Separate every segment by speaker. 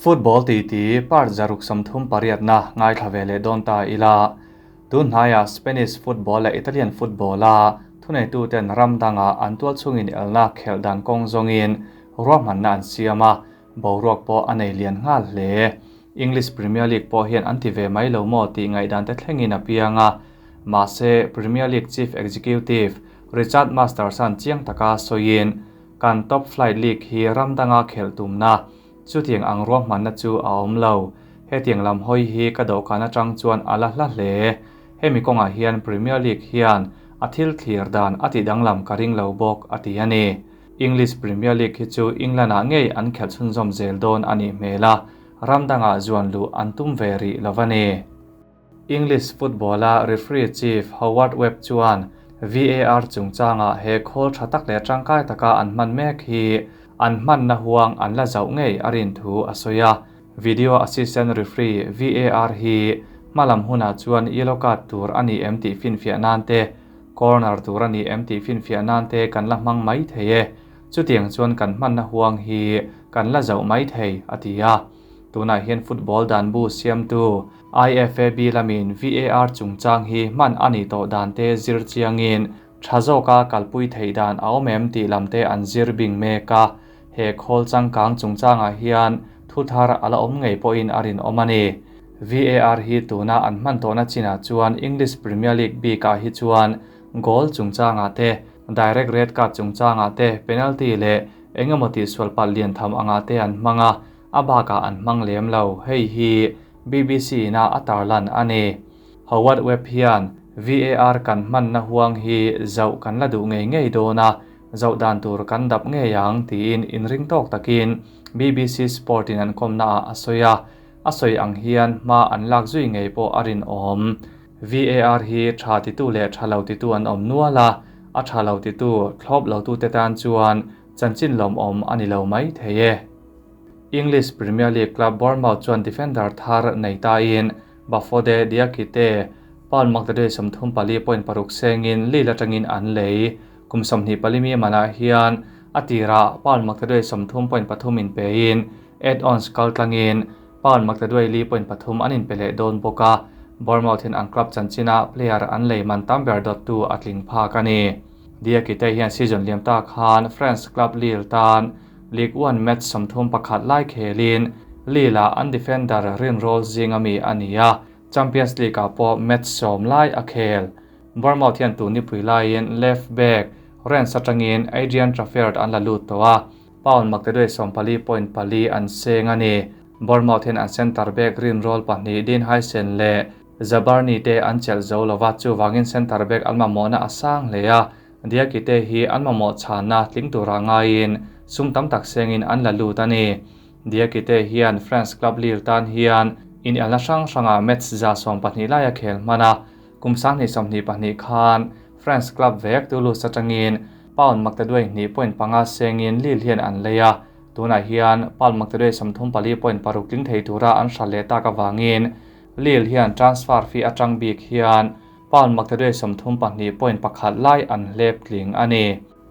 Speaker 1: Football titi part 138na ngaithla ve leh dawn ta ila. Tun hnaiah Spanish football leh Italian football-a thuneituten ram danga an tualchhungin elna khelh dan kawng zawngin ruahmanna an siam a, boruak pawh a nei lian nghal hle. English Premier League pawh hian an ti ve mai lo maw tih ngaihdan te thlengin a piang a. Mahse, Premier League chief executive Richard Masters-a'n chiang taka sawiin, Kan top flight league hi ram danga khelh tumna chutiang ang ruahmanna chu a awm lo. Hetiang lam hawi hi ka dawhkan atang chuan a la hla hle. Hemi kawngah hian Premier League hian a thil thlir dan a tih danglam ka ring lo bawk, a ti a ni. English Premier League hi chu England-ah ngei an khelh chhunzawm zel dawn a nih hmel a, ram dangah zuan luh an tum ve rih lo a ni. English football-a referee chief Howard Webb chuan VAR chungchangah he khawl tha tak leh tangkai taka an hman mek hi an hmanna huang an la zauh ngei a rin thu a sawi a. Video Assistant Referee, VAR, hi hmalam hunah chuan yellow card tur a ni em tih finfiah nan te, corner tur a ni em tih finfiah nan te kan la hmang mai thei e. Chutiang chuan kan hmanna huang hi kan la zauh mai thei, a ti a. Tunah hian football dan bu siamtu IFAB lamin VAR chungchang hi hman a nih tawh dan te zir chiangin tha zawka kalpui theih dan a awm em tih lam te an zir bing mek a. He khawl changkang chungchangah hian thu thar a la awm ngei pawhin a rinawm a ni. VAR hi tuna an hman tawhna chinah chuan English Premier League bikah hi chuan goal chungchangah te, direct red card chungchangah te, penalty leh eng emaw tihsual palh lian tham angah te an hmang a, a bakah an hmang lem lo. Hei hi BBC ina a tarlan a ni. Howard Webb hian VAR kan hmanna huang hi zauh kan la duh ngei ngei dawn a, zauh dan tur kan dap ngei ang tiin inring tawk takin BBC Sport in an kawmnaah a sawi a, a sawi ang hian hma an lak zui ngei pawh a rinawm. VAR hi tha titu leh tha lo titu an awm nual a, a tha lo titu, thlawp lotute tan chuan chanchin lawmawm a ni lo mai thei e. English Premier League club Bournemouth chuan defender thar nei tain Bafode Diakite, Paul Magdadei 34 point paruk sengin Lille atangin an lei. Kum 24 mi manah hian a tirah Paul Magdadei 30 point pathum inpein add-ons kal tlangin Paul Magdadei li point pathum an inpe leh dawn bawk a, Bournemouth hian an club chanchina player an lei man tam ber dawttu a tling phak a ni. Diakite hian season liam ta khan France club Lille tan Ligue 1 match 31 lai khelin Lille-ah an defender rinrawl zinga mi a ni a, Champions League-ah pawh match 10 lai a khel. Bournemouth hian tun nipui laiin left back Rennes atangin Adrien Truffert an la lut tawh a, pound maktaduai 14.4 an seng a ni. Bournemouth hian an centre back rinrawl pahnih Dean Huijsen leh Zabarnyi te an chelh zo lova, chuvangin centre back an mamawhna a sang hle a, Diakite hi an mamawh chhanna tling tura ngaiin sum tam tak sengin an la lut a ni. Diakite hian France club Lille tan hian inelna hrang hrangah match 112 laia khel hman a, kum 2022 khan France club vek Toulouse atangin pound maktaduai hnih point panga sengin Lille hian an lei a, tunah hian pound maktaduai 34.6 tling thei tura an hral leh tak avangin Lille hian transfer fee atang bik hian pound maktaduai 32.1 lai an hlep tling a ni.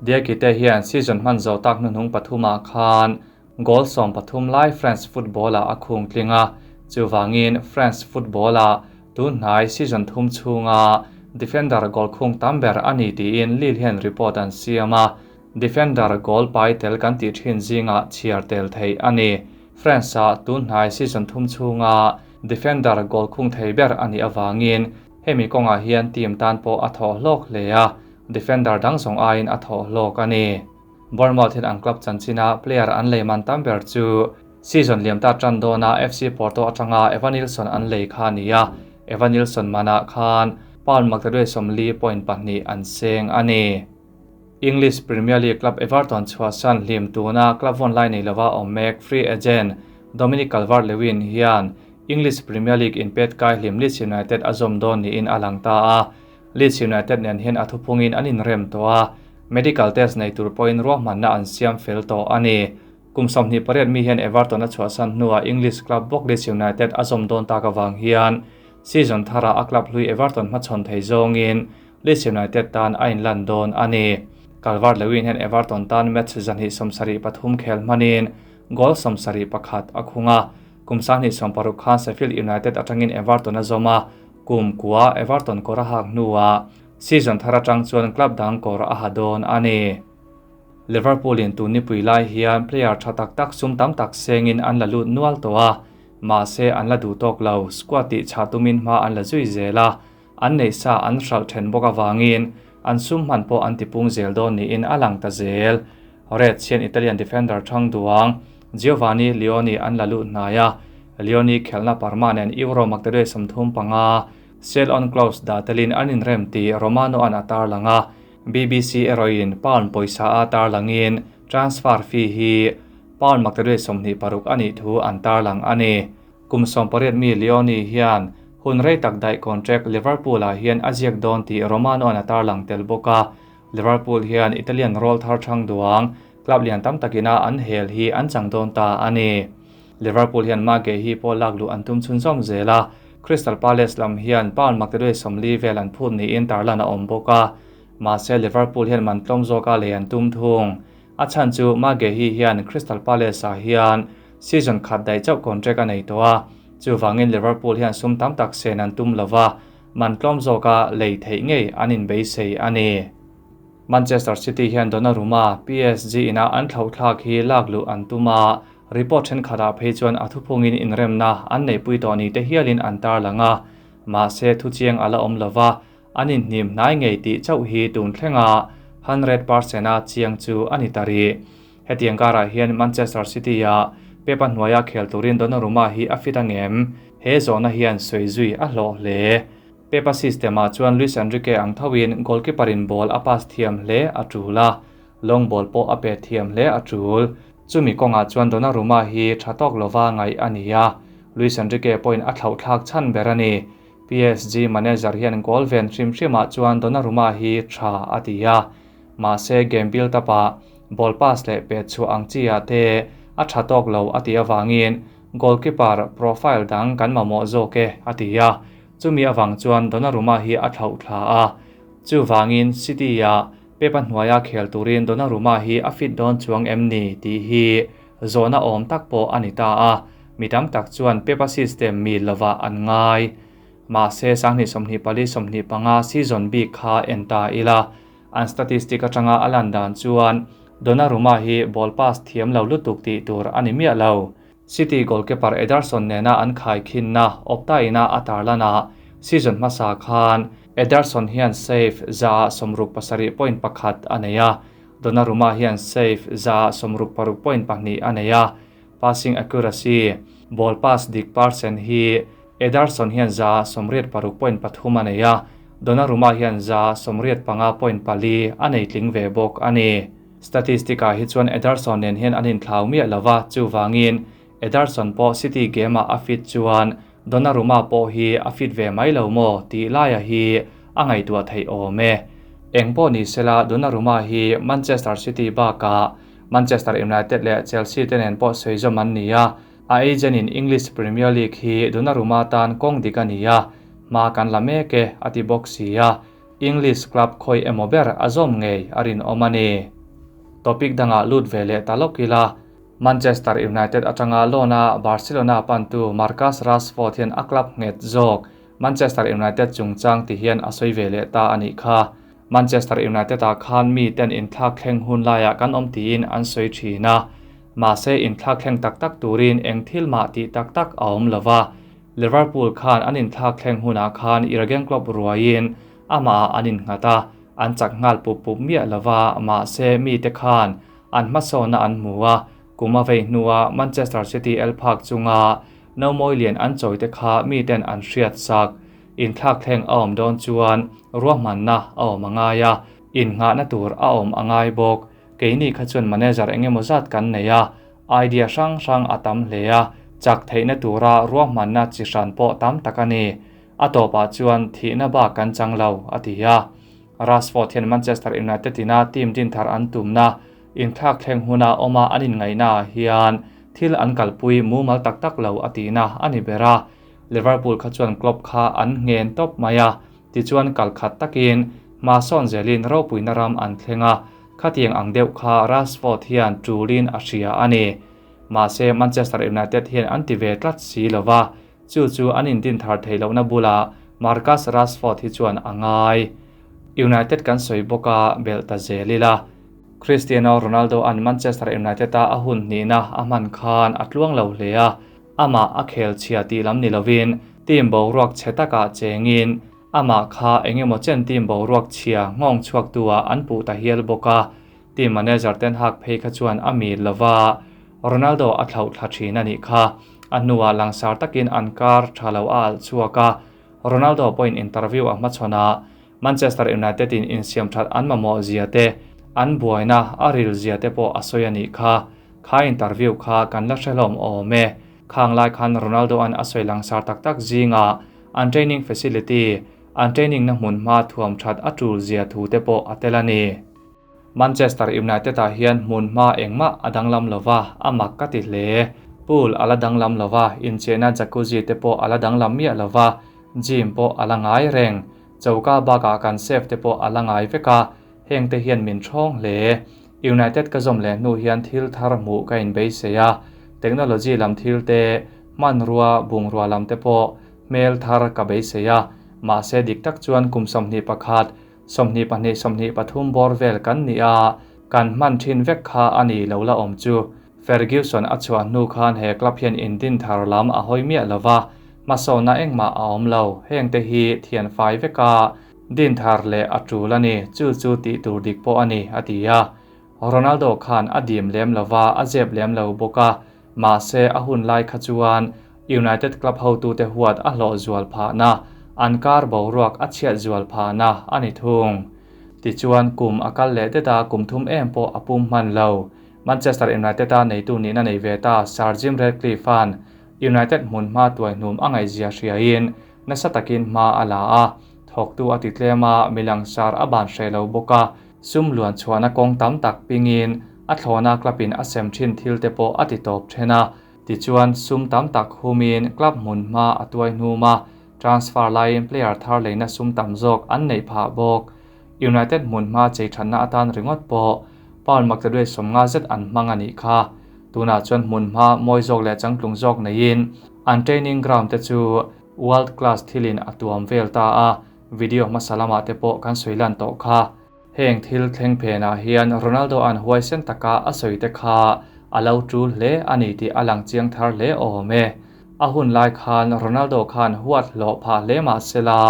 Speaker 1: Diakite hian season hman zo tak hnuhnung pathumah khan goal 13 lai France football-ah a khung tling a, chuvangin France football-ah tun hnai season thum chhunga defender goal khung tam ber a ni tiin Lille hian report an siam a, defender goal pai tel kan tih thin zingah chhiar tel thei a ni. France-ah tun hnai season thum chhunga defender goal khung thei ber a nih avangin hemi kawngah hian team tan pawh a thawh hlawk hle a, defender dang zawng aiin a thawh hlawk a ni. Bournemouth hian an club chanchina player an lei man tam ber chu season liam ta tan dawna FC Porto atanga Evanilson an lei kha a ni a, Evanilson manah khan pound maktaduai 40.2 an seng a ni. English Premier League club Everton chhuahsan hlim tuna club vawn lai nei lova awm mek free agent Dominic Calvert-Lewin hian English Premier League inpet kai hlim Leeds United a zawm dawn niin a lang ta a, Leeds United nen hian a thuphungin an inrem tawh a, medical test nei tur pawhin ruahmanna an siam fel tawh a ni. Kum 28 mi hian Everton a chhuahsan hnuah English club bawk Leeds United a zawm dawn tak avang hian season tharah a club hlui Everton hmachhawn thei zawngin Leeds United tan a inlan dawn a ni. Calvert-Lewin hian Everton tan match 273 khel hmanin goal 71 a khung a. Kum 2016 khan Sheffield United atangin Everton a zawm a, kum kua Everton kawr a hak hnuah season thar atang chuan club dang kawr a ha dawn a ni. Liverpool in tun nipui lai hian player tha tak tak sum tam tak sengin an la lut nual tawh a, mahse an la duh tawk lo, squad tih chhah tumin hma an la zui zel a, an neih sa an hralh then bawk avangin an sum hman pawh an tipung zel dawn niin a lang ta zel. Reds hian Italian defender thang duang Giovanni Leoni an la lut hnai a, Leoni khelhna Parma nen Euro maktaduai 35 sell on clause dah telin an inrem tih Romano an a tarlang a, BBC erawhin pound pawisa a tarlangin transfer fee hi pound maktaduai 26 a nih thu an tarlang a ni. Kum 18 mi Leoni hian hun rei tak daih contract Liverpool ah hian a ziak dawn tih Romano an a tarlang tel bawk a. Liverpool hian Italian rawl thar thang duang club lian tam takina an hel hi an chang dawn ta a ni. Liverpool hian Marc Guehi pawh lak luh an tum chhunzawm zel a, Crystal Palace lam hian pound maktaduai 40 vel an phut niin tarlan a awm bawk a. Mahse Liverpool hian man tlawm zawka lei an tum thung. A chhan chu Marc Guehi hian Crystal Palace ah hian season khat daih chauh contract a nei tawh a, chuvangin Liverpool hian sum tam tak sen an tum lova, man tlawm zawka lei theih ngei an inbeisei a ni. Manchester City hian Donnarumma PSG ina an thlauhthlak hi lak luh an tum a, report thenkhatah phei chuan a thuphungin inremna an neihpui tawh ni te hialin an tarlang a, mahse thuchiang a la awm lova, an inhnim hnai ngei tih chauh hi tun thlenga 100% a chiang chu a ni ta rih. Hetiang karah hian Manchester City ah Pep a hnuaia khel turin Donnarumma hi a fit angem? He zawhna hian sawi zui a hlawh hle. Pep a system ah chuan Luis Enrique ang thoin goalkeeper in ball a pass thiam hle a tul a, long ball pawh a pet thiam hle a tul. Chumi kawngah chuan Donnarumma hi tha tawk lova ngaih a ni a, Luis Enrique pawhin a thlauhthlak chhan ber a ni. PSG manager hian goal ven hrim hrimah chuan Donnarumma hi tha a ti a, mahse game build up ah ball pass leh pet chhuah ang chi ah te a tha tawk lo a ti avangin goalkeeper profile dang kan mamawh zawk e a ti a, chumi awang chuan Donnarumma hi a thlauhthla a. Chuvangin City ah Pep a hnuaia khel turin Donnarumma hi a fit dawn chuang em ni tih hi zawhna awm tak pawh a ni ta a, mi tam tak chuan Pep a system mi lova an ngai. Mahse 2024-25 season bik kha en ta ila, an statistic atanga a lan dan chuan Donnarumma hi ball pass thiam lo lutuk tih tur a ni miah lo. City goalkeeper Ederson nena an khai khinna Opta ina a tarlana season hmasa khan Ederson hian save za 67.1 a nei a, Donnarumma hian save za 66.2 a nei a. Passing accuracy, ball pass dik percent hi Ederson hian za 86.3 a nei a, Donnarumma hian za 85.4 a nei tling ve bawk a ni. Statistic ah hi chuan Ederson nen hian an inthlau miah lova, chuvangin Ederson pawh City game ah a fit chuan Donnarumma pawh hi a fit ve mai lo maw tih laia hi a ngaihtuah theih awm e. Eng pawh ni sela Donnarumma hi Manchester City bakah Manchester United leh Chelsea te nen pawh sawi zawm an ni a, a agent in English Premier League hi Donnarumma tan kawng dik a ni a, hma kan la mek e a ti bawk si a, English club khawi emaw ber a zawm ngei a rinawm a ni. Topic dangah lut ve leh ta lawk ila, Manchester United atanga loan a Barcelona pantu Marcus Rashford hian a club nghet zawk Manchester United chungchang ti hian a sawi ve leh ta a nih kha. Manchester United ah khan mi ten inthlak thleng hun laiah kan awm tiin an sawi thin a, mahse inthlak thleng tak tak turin eng thil mah tih tak tak a awm lova. Liverpool khan an inthlak thleng hunah khan Jurgen Klopp ruaiin amah an innghat a, an chak nghal pup pup miah lova, mahse mi te khan an hmasawna an hmu a, kum a vei hnua Manchester City el phak chunga no mawi lian an chawi te kha mi ten an hriat sak. Inthlak thleng a awm dawn chuan ruahmanna a awm a ngai a, innghahna tur a awm a ngai bawk. Keini kha chuan manager engemaw zat kan nei a, idea hrang hrang a tam hle a, chak theihna tura ruahmanna chi hran pawh tam tak a ni. A tawpah chuan thihna bak kan chang lo, a ti a. Rashford hian Manchester United ina team din thar an tumna inthlak thleng huna awma an inngaihna ah hian thil an kalpui mumal tak tak lo a tihna a ni ber a. Liverpool kha chuan Klopp kha an ngen tawp mai a, tichuan kal khat takin hma sawn zelin ropuina ram an thleng a, khatiang ang deuh kha Rashford hian tulin a hria a ni. Mahse Manchester United hian an ti ve tlat si lo va, chu chu an indin thar theih lohna bulah Marcus Rashford hi chuan a ngai. United kan sawi bawk a, belh ta zel ila. Cristiano Ronaldo an Manchester United a a hun hnihna a hman khan a tluang lo hle a, amah a khel chhia tih lam ni lovin team boruak chhe takah chengin amah kha engemaw chen team boruak chhia nghawng chhuaktu ah an puh ta hial bawk a, team manager Ten Hag phei kha chuan a mil lova Ronaldo a thlauh thla thin a nih kha. A hnuah langsar takin an kar tha lo a alh chhuak a, Ronaldo pawhin interview a hmachhawn a, Manchester United in insiam that an mamawh zia te, an buaina a ril zia te pawh a sawi a nih kha. Kha interview kha kan la hre hlawm awm e. Khang lai khan Ronaldo an a sawi langsar tak tak zingah an training facility, an training na hmun hma thuam that a tul zia thu te pawh a tel a ni. Manchester United ah hian hmun hma engmah a danglam lova, a mak ka ti hle. Pool a la danglam lova, inchehna jacuzzi te pawh a la danglam miah lova, gym pawh a la ngai reng. Choka bakah kan chef te pawh a la ngai vek a, heng te hian min thawng hle. United ka zawm leh hnu hian thil thar hmuh ka inbeisei a, technology lam thil te, hmanrua, bungrua lam te pawh hmel thar ka beisei a, mahse dik tak chuan kum 21, 22, 23 bawr vel kan ni a, kan hman thin vek kha a ni lo la awm chu. Ferguson a chhuah hnu khan he club hian indin thar lam a hawi miah lo va, hmasawnna engmah a awm lo. Heng te hi thian fai vek a, din thar leh a tul a ni, chu chu tih tur dik pawh a ni, a ti a. Ronaldo khan a dim lem lo va, a zep lem lo bawk a, mahse a hun lai kha chuan United club hotute huat a hlawh zual phahna, an kar boruak a chhiat zual phahna a ni thung. Tichuan kum a kal leh det a, kum thum em pawh a pum hman lo. Manchester United-a neitu nihna nei ve ta Sir Jim Ratcliffe-a'n United hmun hma tuaihnum a ngaihzia hriain nasa takin hma a la a, thawktu a ti tlem a, mi langsar a ban hreh lo bawk a, sum luan chhuahna kawng tam tak pingin a thlawhna club-in a sem thin thil te pawh a ti tawp then a. Tichuan sum tam tak humin club hmun hma a tuaihnum a, transfer laiin player thar leina sum tam zawk an neih phah bawk. United hmun hma chei thatna atan ringawt pawh Paul McTaduai 50 zet an hmang a nih kha. Tunah chuan hmun hma mawi zawk leh changtlung zawk neiin an training ground te chu world class thilin a tuam vel ta a, video hmasa lamah te pawh kan sawi lan tawh kha. Heng thil thleng phenah hian Ronaldo an huaisen taka a sawi te kha a lo tul hle a ni tih a lang chiang thar hle awm e. A hun lai khan Ronaldo khan huat hlawh phah hle mah sela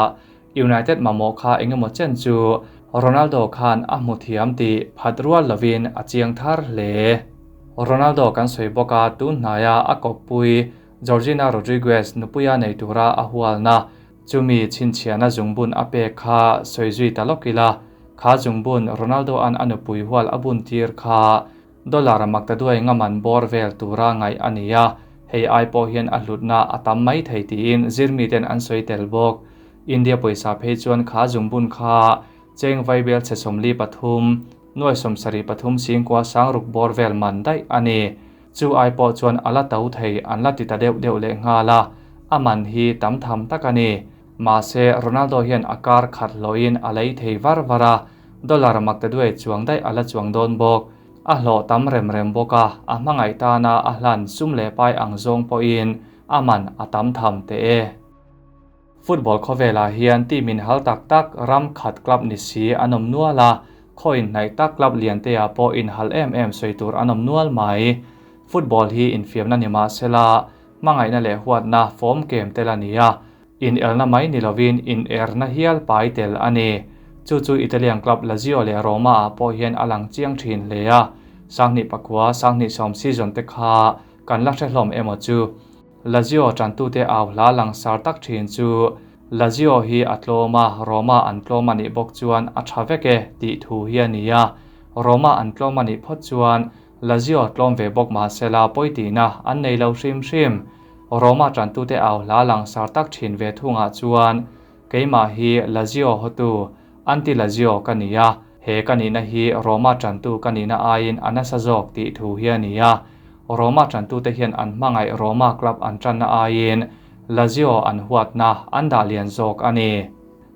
Speaker 1: United mamawh kha engemaw chen chu Ronaldo khan a hmu thiam tih phat rual lovin a chiang thar hle. Ronaldo kan sawi bawk a, tun hnaia a kawppui Georgina Rodriguez nupuia nei tura a hualna chumi chhinchhiahna zungbun a pek kha sawi zui ta lawk ila, kha zungbun Ronaldo an a nupui hual a bun tir kha dollar maktaduai ngaman bawr vel tura ngaih a ni a, hei ai pawh hian a hlutna a tam mai thei tiin zirmiten an sawi tel bawk. India pawisa phei chuan kha zungbun kha cheng vaibel chhe 43, nuai 73 singkua sangruk bawr vel man daih a ni. Chu ai pawh chuan a la to thei an la ti ta deuh deuh leh nghal a, a man hi tam tham tak a ni. Mahse Ronaldo hian a kar khat hlawhin a lei thei var var a, dollar maktaduai chuang daih a la chuang dawn bawk. A hlawh tam rem rem bawk a, a hmangaih tana a hlan sum leh pai ang zawng pawhin a man a tam tham teh e. Football khawvelah hian team in hal tak tak ram khat club ni si an awm nual a, khaw inhnaih tak club lian te ah pawh inhal em em sawi tur an awm nual mai. Football hi infiamna ni mah sela, hmangaihna leh huatna fawm kem tel a ni a, inelna mai ni lovin inerna hial pai tel a ni. Chu chu Italian club Lazio leh Roma ah pawh hian a lang chiang thin hle a, 2009, 2010 season te kha kan la hre hlawm emaw chu. Lazio tantute au hla langsar tak thin chu Lazio hi a tlawm a, Roma an tlawm a nih bawk chuan a tha vek e tih thu hi a ni a. Roma an tlawm a nih phawt chuan Lazio tlawm ve bawk mah sela pawitihna an nei lo hrim hrim. Roma tantute au hla langsar tak thin ve thungah chuan keimah hi Lazio hotu, anti-Lazio ka ni a, he ka nihna hi Roma tantu ka nihna aiin a nasa zawk tih thu hi a ni a. Roma tantute hian an hmangaih Roma club an tanna aiin Lazio an huatna an dah lian zawk a ni.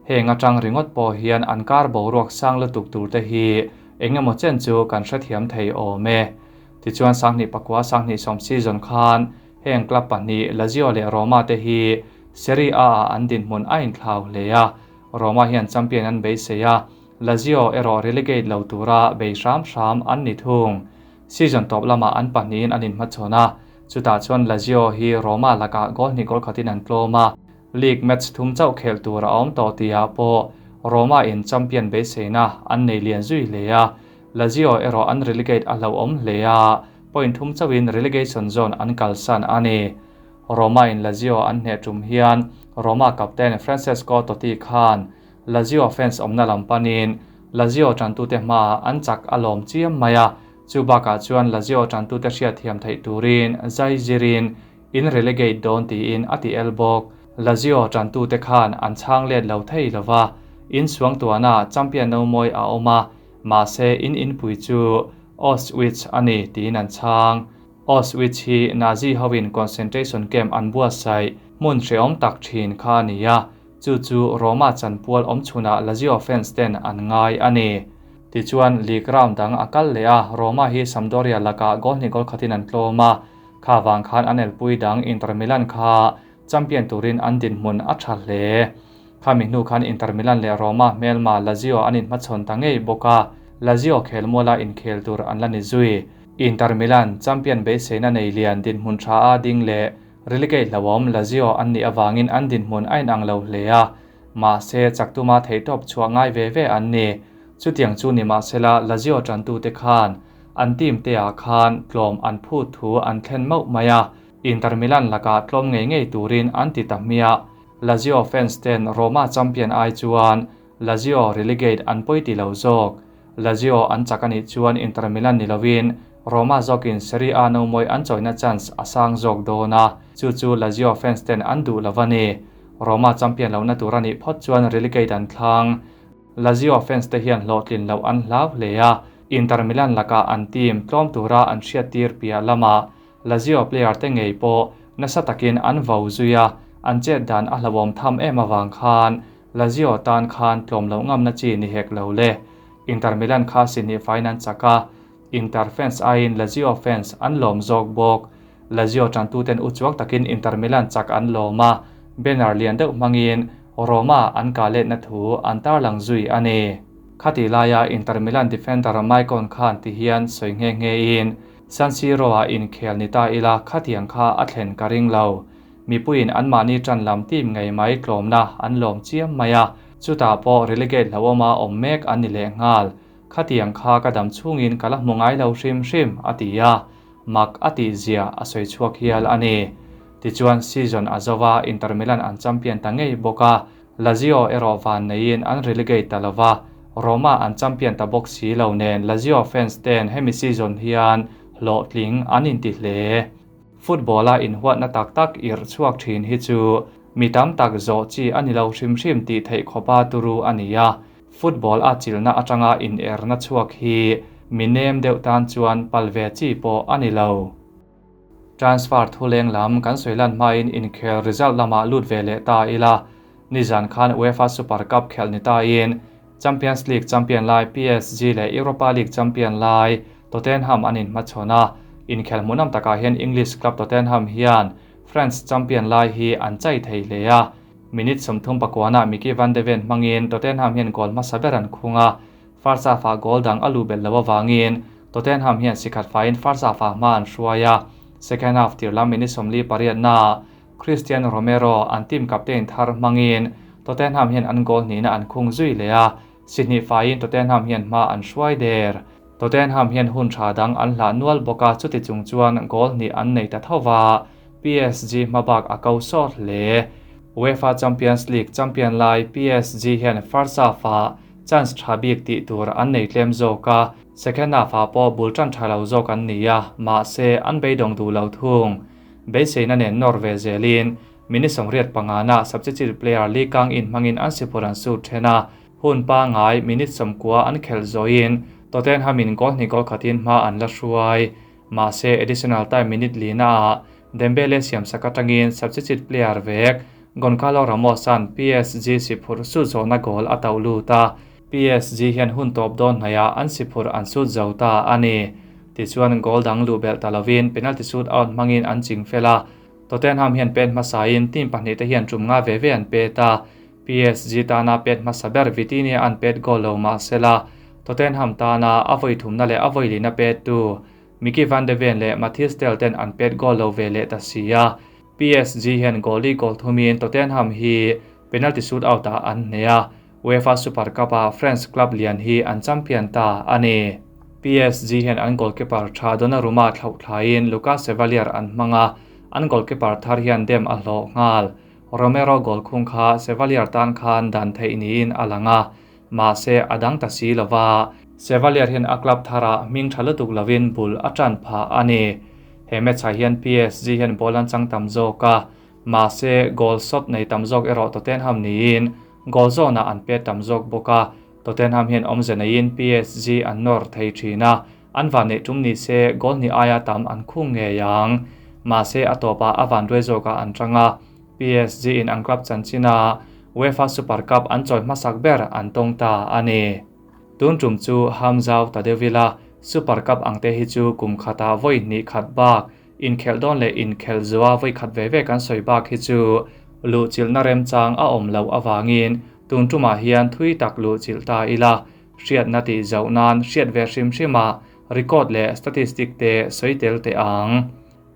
Speaker 1: Heng atang ringawt pawh hian an kar boruak sang lutuk tur te hi engemaw chen chu kan hrethiam thei awm e. Tichuan 2009 2010 season khan heng club pahnih Lazio leh Roma te hi Serie A ah an dinhmun a inthlau hle a, Roma hian champion an beisei a, Lazio erawh relegate lo tura bei hram hram an ni thung. Season tawp lamah an pahnihin an inhmachhawn a, chutah chuan Lazio hi Roma lakah goal hnih goal khatin an tlawm a, League match thum chauh khelh tur a awm tawh tihah pawh Roma in champion beiseina an nei lian zui hle a, Lazio erawh an relegate a hlauhawm hle a, point thum chauhin relegation zone an kalsan a ni. Roma in Lazio an hneh tum hian Roma captain Francesco Totti khan Lazio fans awmna lam panin Lazio tantute hmaah an chak a lawm chiam mai a, chu bakah chuan Lazio tantute hriatthiam theih turin zai zirin in relegate dawn tiin a ti el bawk. Lazio tantute khan an chhang let lo thei lo va, in suangtuahna champion no mawi a awm a, mahse in inpui chu Auschwitz a ni tiin an chhang. Auschwitz hi Nazi hoin concentration camp an buatsaih hmun hrehawm tak thin kha a ni a, chu chu Roma chanpual awm chhunah Lazio fans ten an ngai a ni. Tichuan league round dang a kal leh a, Roma hi Sampdoria lakah goal hnih goal khatin an tlawm a, kha vang khan an elpui dang Inter Milan kha champion turin an dinhmun a tha hle. Khami hnu khan Inter Milan leh Roma hmelma Lazio an inhmachhawn ta ngei bawk a, Lazio khelmuala inkhel tur an la ni zui. Inter Milan champion beiseina nei lian dinhmun tha a ding leh relegate hlauhawm Lazio an nih avangin an dinhmun a inang lo hle a, mahse chaktuma theihtawp chhuah ngai ve ve an ni. Chutiang chu nimahsela Lazio tantute khan an team te ah khan tlawm an phut thu an thlen mauh mai a, Inter Milan lakah tlawm ngei ngei turin an ti ta hmiah. Lazio fans ten Roma champion ai chuan Lazio relegate an pawi ti lo zawk. Lazio an chak a nih chuan Inter Milan ni lovin Roma zawkin Serie A no mawi an chawina chance a sang zawk dawn a, chu chu Lazio fans ten an duh lo a ni. Roma champion lohna tur a nih phawt chuan relegate an thlang. Lazio fans te hian hlawhtlin loh an hlau hle a, Inter Milan lakah an team tlawm tura an hriattir piah lamah Lazio player te ngei pawh nasa takin an vo zui a, an chet dan a hlauhawm tham em avang khan Lazio tan khan tlawm loh ngamna chi ni hek lo le. Inter Milan kha sihnih faiin an chak a, Inter fans aiin Lazio fans an lawm zawk bawk. Lazio tantuten uchuak takin Inter Milan chak an lawm a, banner lian deuh hmangin Roma an kah letna thu an tarlang zui a ni. Khati laia Inter Milan defender Maicon khan ti hian sawi nghe nghe in, San Siro-ah inkhel ni ta ila khatiang kha a thlen ka ring lo. Mipuiin anmahni tan lam team ngei mai tlawmna an lawm chiam mai a, chutah pawh relegate hlauhawma awm mek an ni lehnghal. Khatiang kha ka dam chhungin ka la hmu ngai lo hrim hrim, a ti a, mak a tih zia a sawi chhuak hial a ni. Tichuan season a zo va, Inter Milan an champion ta ngei bawk a, Lazio erawh van neiin an relegate ta lova, Roma an champion ta bawk si lo nen Lazio fans ten hemi season hian hlawhtling an inti hle. Football-a inhuatna tak tak irh chhuak thin hi chu mi tam tak zawh chi a ni lo hrim hrim tih theih khawpa turu a ni a, football a chilna atanga inerna chhuak hi mi nem deuh tan chuan pal ve chi pawh a ni lo. Transfer thuleng lam kan sawi lan hmain inkhel result lamah lut ve leh ta ila, nizan khan UEFA Super Cup khelh ni tain Champions League champion lai PSG leh Europa League champion lai Tottenham an inhmachhawn a, inkhel hmuhnawm takah hian English club Tottenham hian France champion lai hi an chai thei hle a, minute 39ah Micky van de Ven hmangin Tottenham hian goal hmasa ber an khung a, first half-ah goal dang a luh belh loh avangin Tottenham hian sikhat faiin first half-ah hma an hruai a, second half tir lam minute 48naah Cristian Romero an team captain thar hmangin Tottenham hian an goal hnihna an khung zui leh a, si hnih faiin Tottenham hian hma an hruai der. Tottenham hian hun tha dang an hlah nual bawk a, chuti chung chuan goal hnih an nei ta tho va, PSG hma bak a ko sawt hle. UEFA Champions League champion lai PSG hian first half-ah chance tha bik tih tur an nei tlem zawk a, second half-ah pawh bul tan tha lo zawk an ni a, mahse an beidawng duh lo thung. Beiseina nen nawr ve zelin minute 85na substitute player Lee Kang-in hmangin an sipur an sut then a, hun pangai minute 90 an khelh zawhin Tottenham-in goal hnih goal khatin hma an la hruai. Mahse additional time minute linaah Dembele siamsak atangin substitute player vek Goncalo Ramos-a'n PSG siphurh sut zawhna goal a tauh lut a, PSG hian hun tawp dawn hnaiah an siphurh an sut zo ta a ni. Tichuan goal dang luh belh ta lovin penalty shoot out hmangin an ching fel a. Tottenham hian pet hmasain team pahnihte hian tum nga ve ve an pet a. PSG tana pet hmasa ber Vitinha an pet goal lo mah sela Tottenham tana a vawi thumna leh a vawi lina pet tu Micky van de Ven leh Mathys Tel ten an pet goal lo ve leh ta si a. PSG hian goal li goal thumin Tottenham hi penalty shoot out ah an hneh a. UEFA Super Cup ah France club lian hi an champion ta a ni. PSG hian an goalkeeper tha Donnarumma thlauh thlaiin Lucas Chevalier an hmang a, an goalkeeper thar hian dem a hlawh nghal. Romero goal khung kha Chevalier tan khan dan theih niin a lang a, mahse a dang ta si lova. Chevalier hian a club tharah hming tha lutuk lovin bul a tan phah a ni. He match ah hian PSG hian ball an chang tam zawk a, mahse goal shot nei tam zawk erawh Tottenham niin goal zawnah an pet tam zawk bawk a. Tottenham hian awmze neiin PSG an nawr thei thin a, an van neih tum ni se goal hnih aia tam an khung ngei ang. Mahse a tawpah a van duai zawkah an tang a, PSG in an club chanchina UEFA Super Cup an chawi hmasak ber an tawng ta a ni. Tun tum chu Hamzau ta deuh ila, Super Cup ang te hi chu kum khatah vawi hnih khat bak inkhelh dawn leh inkhelh zuah vawi khat ve ve kan sawi bak hi chu luhchilhna remchang a awm loh avangin tun tumah hian thui tak luhchilh ta ila, hriatna tih zauh nan hriat ve hrim hrimah record leh statistic te sawi tel teh ang.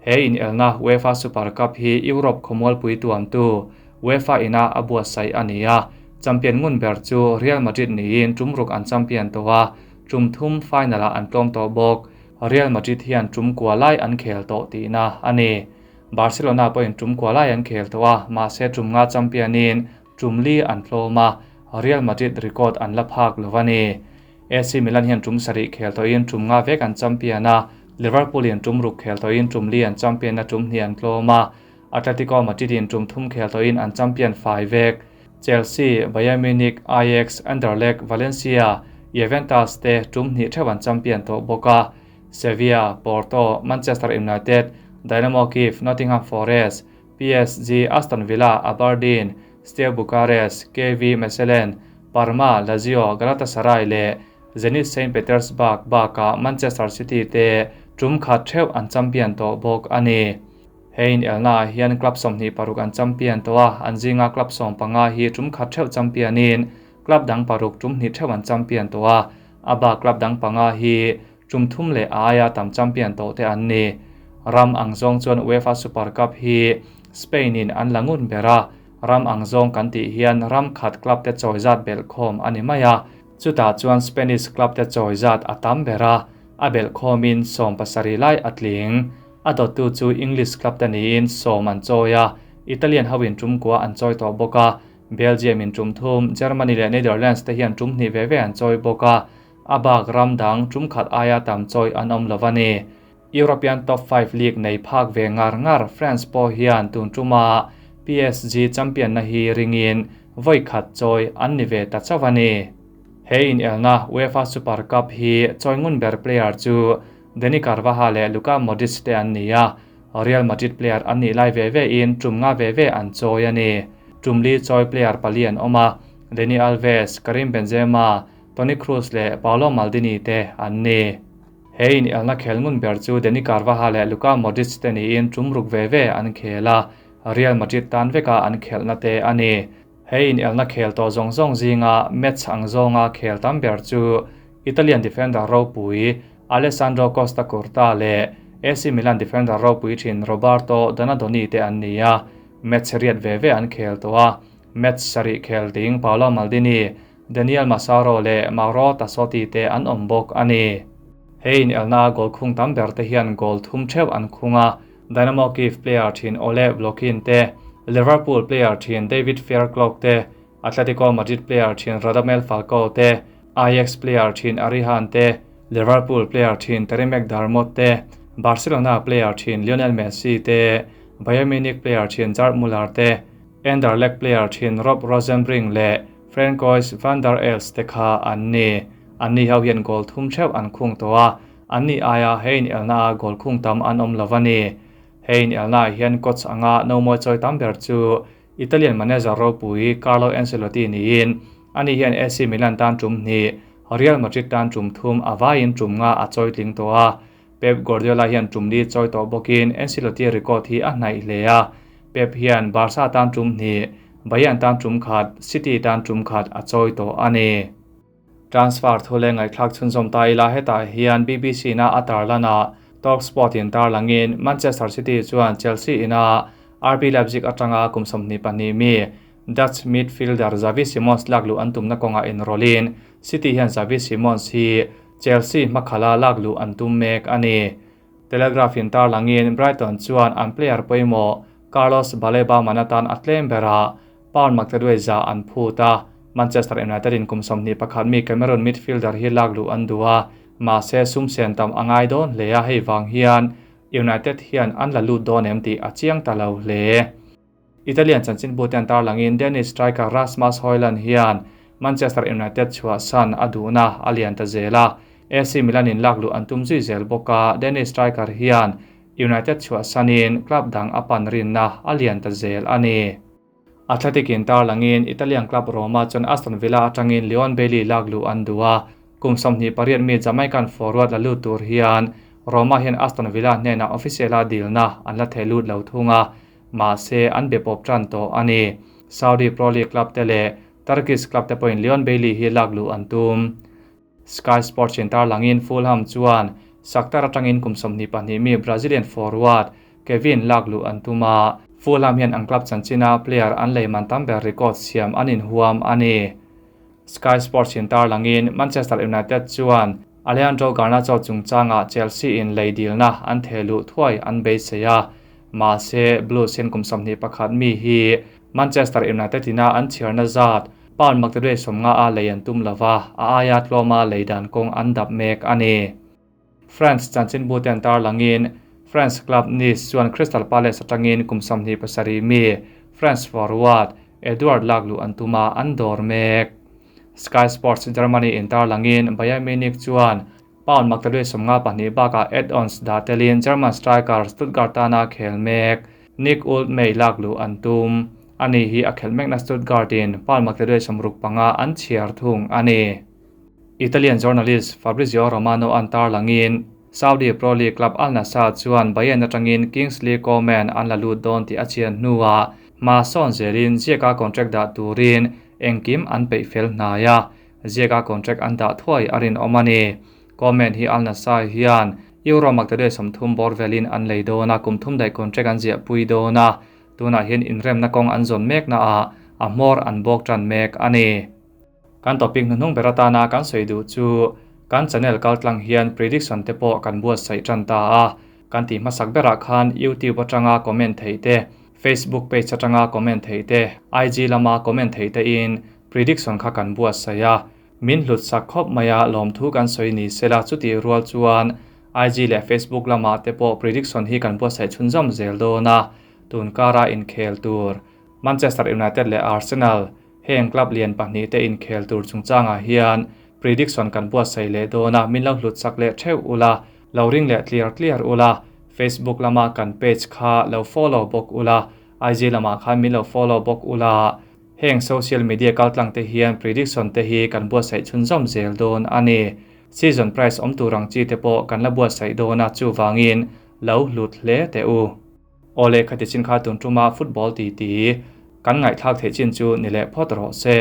Speaker 1: He inelna UEFA Super Cup hi Europe khawmualpui tuamtu UEFA ina a buatsaih a ni a, champion ngun ber chu Real Madrid niin tum ruk an champion tawh a, tum thum final ah an tlawm tawh bawk. Real Madrid hian tum kua lai an khel tawh tihna a ni. Barcelona pawhin tum kua lai an khel tawh a, mahse tum nga champion in tum li an tlawm a, Real Madrid record an la phak lo a ni. AC Milan hian tum sarih khel tawhin tum nga vek an champion a, Liverpool in tum ruk khel tawhin tum li an champion a tum hnih an tlawm a, Atletico Madrid in tum thum khel tawhin an champion fai vek. Chelsea, Bayern Munich, Ajax, Anderlecht, Valencia, Juventus te tum hnih theuh an champion tawh bawk a, Sevilla, Porto, Manchester United, Dynamo Kyiv, Nottingham Forest, PSG, Aston Villa, Aberdeen, Steaua Bucharest, KV Mechelen, Parma, Lazio, Galatasaray leh Zenit Saint Petersburg bakah Manchester City te tum khat theuh an champion tawh bawk a ni. He inelnaah hian club 26 an champion tawh a, an zinga club 15 hi tum khat theuh champion in club dang paruk tum hnih theuh an champion tawh a, a bak club dang panga hi tum thum leh a aia tam champion tawh te an ni. Ram ang zawng chuan UEFA Super Cup hi Spain in an la ngun ber a, ram ang zawng kan tih hian ram khat club te chawi zat belh khawm a ni mai a, chutah chuan Spanish club te chawi zat a tam ber a, a belh khawmin 17 lai a tling. A dawttu chu English club te niin sawm an chawi a, Italian hoin tum kua an chawi tawh bawk a, Belgium in tum thum, Germany leh Netherlands te hian tum hnih ve ve an chawi bawk a, a bak ram dang tum khat aia tam chawi an awm lo a ni. European top 5 league nei phak ve ngar ngar France pawh hian tun tuma PSG champion na hi ringin vawi khat chawi an ni ve ta chauh a ni. He inelna UEFA Super Cup hi chawi ngun ber player chu Dani Carvajal leh Luka Modric te an ni a, Real Madrid player an nih lai ve ve in tum nga ve ve an chawi a ni. Tum li chawi player pali an awm a, Dani Alves, Karim Benzema, Toni Kroos leh Paolo Maldini te an ni. He inelna khel ngun ber chu Dani Carvajal leh Luka Modric te niin tum ruk ve ve an khel a, Real Madrid tan veka an khelhna te a ni. He inelna khel tawh zawng zawng zinga match ang zawnga khel tam ber chu Italian defender ropui Alessandro Costacurta leh AC Milan defender ropui thin Roberto Donadoni te an ni a, match riat ve ve an khel tawh a, match sarih khel ding Paolo Maldini, Daniel Massaro leh Mauro Tassotti te an awm bawk a ni. He inelna goal khung tam ber te hian goal thum theuh an khung a, Dynamo Kyiv player thin Oleh Blokhin te, Liverpool player thin David Fairclough te, Atletico Madrid player thin Radamel Falcao te, Ajax player thin Arie Haan te, Liverpool player thin Terry McDermott te, Barcelona player thin Lionel Messi te, Bayern Munich player thin Gerd Muller te, Anderlecht player thin Rob Rosenbrink leh Francois van der Elst te kha an ni. An ni ho hian goal thum theuh an khung tawh a, an ni aia he inelna a goal khung tam an awm lo a ni. He inelna ah hian coach anga no mawi chawi tam ber chu Italian manager ropui Carlo Ancelotti niin ani hian AC Milan tan tum hnih, Real Madrid tan tum thum a vaiin tum nga a chawi tling tawh a. Pep Guardiola hian tum li chawi tawh bawkin Ancelotti record hi a hnaih hle a, Pep hian Barca tan tum hnih, Bayern tan tum khat, City tan tum khat a chawi tawh a ni. Transfer thu leh ngaihthlak chhunzawm ta ila hetah hian BBC na a tarlan a, Talksport in tarlangin Manchester City chuan Chelsea ina RB Leipzig atanga kum 22 mi Dutch midfielder Xavi Simons lakluh an tumna kawngah inrawlhin City hian Xavi Simons hi Chelsea hmakhala lakluh an tum mek a ni. Telegraph in tarlangin Brighton chuan an player pawimawh Carlos Baleba man atan a tlem berah pound maktaduai za an phut a, Manchester United in kum 21 mi Cameroon midfielder hi lakluh an duh a, mahse sum sen tam a ngai dawn hle a, hei vang hian United hian an la lut dawn em tih a chiang ta lo hle. Italian chanchin bu ten tarlangin Danish striker Rasmus Højlund hian Manchester United chhuah san a duhna a lian ta zel a, AC Milan in lakluh an tum zui zel bawk a, Danish striker hian United chhuah sanin club dang a pan rinna a lian ta zel a ni. Athletic in tarlangin Italian club Roma chuan Aston Villa atangin Leon Bailey lakluh an duh a, kum 28 mi Jamaican forward la lut tur hian Roma hian Aston Villa hnenah official a dilna an la thei lut lo thung a, mahse an be pawp tan tawh a ni. Saudi Pro League club te leh Turkish club te pawhin Leon Bailey hi lakluh an tum. Sky Sports in tarlangin Fulham chuan Shakhtar atangin kum 22 mi Brazilian forward Kevin lakluh an tum a, Fulham hian an club chanchina player an leiman tam ber record siam an inhuam a ni. Sky Sports in tarlangin Manchester United chuan Alejandro Garnacho chungchanga Chelsea in leidilna an thehluh thuai an beisei a, mahse Blues hian kum 21 mi hi Manchester United ina an chhiarna zat pound maktaduai 50 a lei an tum lova, a aia tlawma leidan kawng an dap mek a ni. France chanchin bu ten tarlangin France club Nice chuan Crystal Palace atangin kum 27 mi France forward Edouard lakluh an tuma an dawr mek. Sky Sports Germany in tarlangin Bayern Munich chuan pound maktaduai 52 bakah add-ons dah telin German striker Stuttgart tana khel mek Nick Woltemade lakluh an tum. Ani hi a khel mekna Stuttgart in pound maktaduai 65 an chhiar thung a ni. Italian journalist Fabrizio Romano an tarlangin Saudi Pro League club Al Nassr chuan Bayern atangin Kingsley Coman an la lut dawn tih a chian hnuah ma sawn zelin ziaka contract dah turin engkim an peih fel hnai a, ziaka contract an dah thuai a rinawm a ni. Coman hi Al Nassr hian euro maktaduai 30 bawr velin an lei dawn a, kum thum daih contract an ziah pui dawn a, tunah hian inremna kawng an zawn mek na ah a hmawr an bawk tan mek a ni. Kan topic hnuhnung ber atana kan sawi duh chu kan channel kaltlang hian prediction te pawh kan buatsaih tan ta a, kan ti hmasak berah khan YouTube atanga comment thei te, Facebook page atanga comment thei te, IG lama comment thei te in prediction kha kan buatsaih a, min hlut sak khawp mai a lawmthu kan sawi ni sela chuti rual chuan IG leh Facebook lama te pawh prediction hi kan buatsaih chhunzawm zel dawn a, tun kara inkhel tur Manchester United leh Arsenal heng club lian pahnih te inkhel tur chungchangah hian prediction kan buatsaih leh dawn a, min lo hlut sak leh theuh ula, lo ring leh clear clear ula, Facebook lama kan page kha lo follow bawk ula, IG lama khan min lo follow bawk ula, heng social media kaltlang te hian prediction te hi kan buatsaih chhunzawm zel dawn a ni. Season price awm turang chi te pawh kan la buatsaih dawn a, chuwangin lo hlut hle te u. Ole khati chin kha tun tuma football ti ti kan ngaihthlak theih chin chu ni leh phawt rawh se.